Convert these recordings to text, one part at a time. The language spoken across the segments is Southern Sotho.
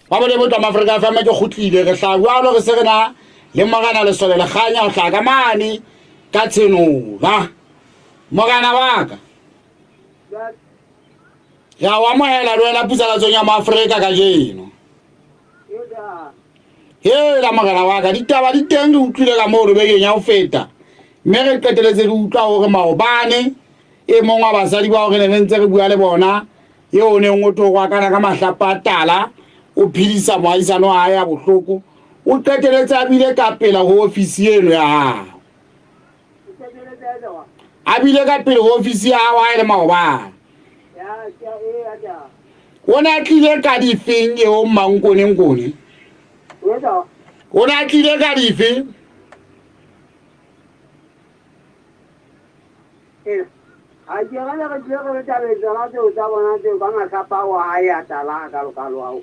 Ba bone botwa Maafrika FM ke kgutlile re hlaha jwalo re se re na le Morena Lesole Lekganya ho hlaha ka mane ka Tshenola. Morena wa ka. Re a o amohela le wena putsalatsong ya Maafrika kajeno. Hela morena wa ka ditaba di teng re utlwile ka moo bekeng ya ho feta mme re qeteletse re utlwa hore maobane e mong wa basadi bao re ne re ntse re bua le bona eo o neng o tlo kana ka mahlapa a tala o phedisa moahisano wa hae ya bohloko o qeteletse a bile ka pela ho ofisi eno ya hao a bile ka pele ho ofisi ya hao ha e le maobane o ne a tlile ka difeng eo mmankonenkone o ne a tlile ka dife A ke re re tlile re tabeng tsona tseo tsa bona tseo ka mahlapa ao a hae a tala a kalokalo ao.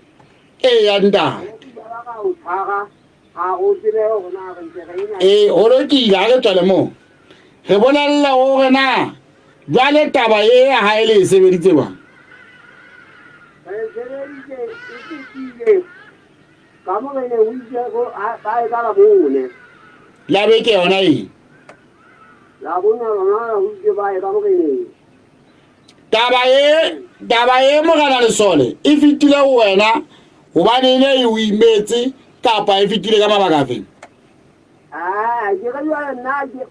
Ee ya ntate. Ba o tshwara ga go tsebe gore na re ntse re ena. Ee go lokile ha re tswele moo. Re bolelle gore na jwale taba e ya hae le e sebeditse jwang. Re sebeditse e fetile ka mo re ne o itse ba e ka la bone. La beke yona eng? La bona lona ho itse ba ye ka moreneng. Taba e taba e morena Lesole e fetile ho wena hobane e ne e o imetse kapa e fetile ka mabaka afeng? Ah, ke re jwale nna ke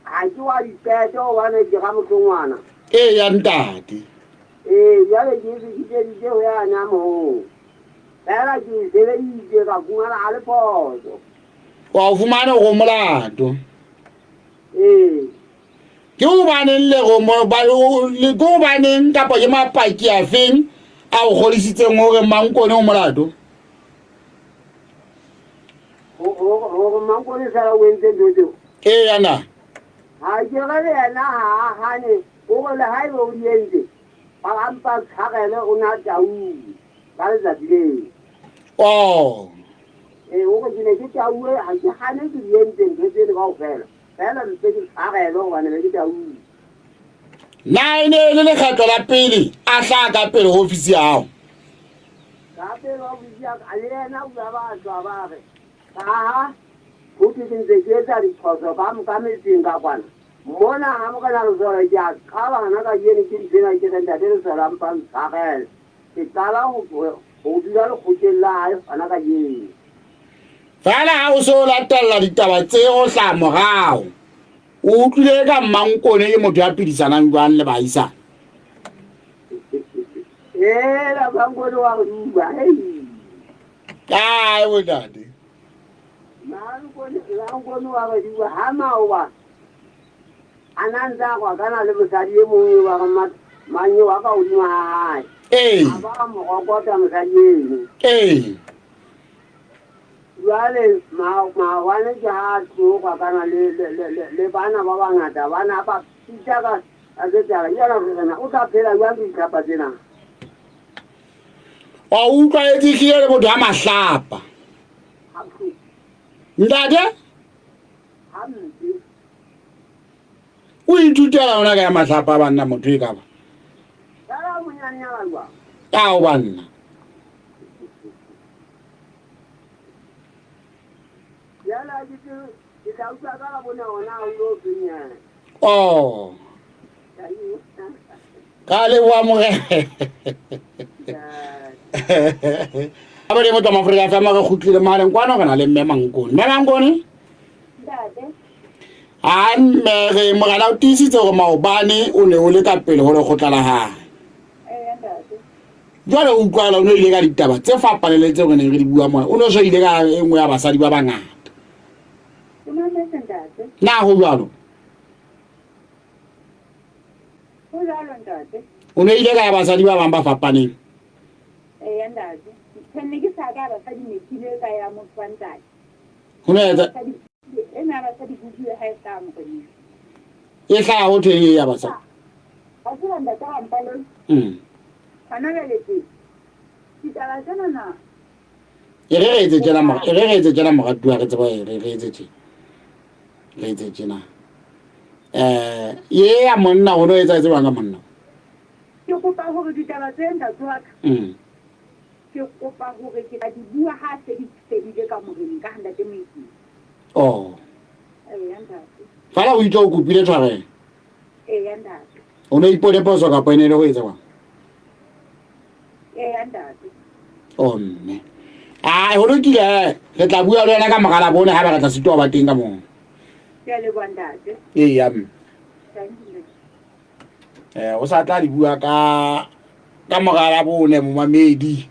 ha ke wa diqeto hobane ke ga mohlongwana. Ee ya ntate. Ee, jwale ke e fetiseditse ho yana moo. Fela ke e sebeditse ka fumana a le phoso. Wa o fumane go molato. Ee. Ke hobaneng le go mo ba le ke hobaneng kapa ke mapaki a feng a o kgodisitseng hore Mankone o molato? Hore Mankone fela o entse ntho tseo. Ee ya na. Ha ke re le yena ha a hane, o re le haeba o di entse, ba mpa tshwarele o na tauwe ka letsatsi leo. Oh. Ee, o re ke ne ke tauwe, ha ke hane ke di entse ntho tseno kaofela. Feela mpe ke tshwarelwe hobane be ke tauwe. Na e ne e le lekgetlo la pele a hlaha ka pele ho ofisi ya hao? Ka pele ho ofisi ya ka, le yena o bua ba tswa ba re, kaha ho thwe ke ntse ke etsa diphoso ka ka metseng ka kwana. Mona ha Morena Lesole ke a qala hona kajeno ke nthwena ke re Ntate Lesole a mpa ntshwarele. Ke qala ho ho dula lekgotleng la hae hona kajeno. Fela ha o se o latella ditaba tse go hlaha morao, o utlwile ka Mmankone ke motho ya phedisanang jwang le baahisane? Ela Mmankone wa re duba, hei. Kae bontate? Mmankone Mmankone wa re duba ha maoba a na ntse a kwakana le mosadi e mong eo ba reng mang eo a ka hodimo ha hae. Ee. A ba mo rokota mosadi eno. Ee. Jwale maobane ke ha a tlo kwakana le, le, le, le, le bana ba bangata bana ba pitsa ka ka setsala. Jwale re rena o tla phela jwang ke ditlhapa tsena? Wa utlwa e tlile le motho ya mahlapa. Ntate? Hampe. O ithutela ona ka ya mahlapa a banna motho e ka ba. Ao banna. Oh. Ka leboha morena. A bone motho wa Mafrika FM re kgutlile mohaleng kwano re na le mme Mankone. Mme Mankone? A mme re morena o tiisitse gore maobane o ne o le ka pele go lekgotla la gae. Jwale o utlwala o ne o ile ka ditaba tse fapaneng le tseo re neng re di bua mona. O ne o so ile ka e nngwe ya basadi ba bangata. Na ho jwalo? O ne ile ka ya basadi ba bang ba fapaneng. Ho ne etsa e hlaha ho thweng e ya basadi. Mm. E re re etse tjena e re re etse tjena moratuwa re tseba re re etse tjena. Re etse tjena. Eh ye ya monna o no etsa etse bang ka monna. Ke kopa hore ditaba tse ntate wa ka. Ke kopa hore ke tla di bua ha se di fedile ka moreneng ka ha ntate Moeti. Oh. Eya ntate. Fela o itse o kopile tshwarelo. Eya ntate. O ne ipone phoso kapa e ne e le ho etsa jwang? Eya ntate. Oh mme. Ai ho lokile eh. Re tla bua le wena ka mora Labone haeba re tla sitoa ba teng ka moo. Ke a leboha ntate. Eya mme. Thank you. Eh o sa tla di bua ka mora Labone momamedi.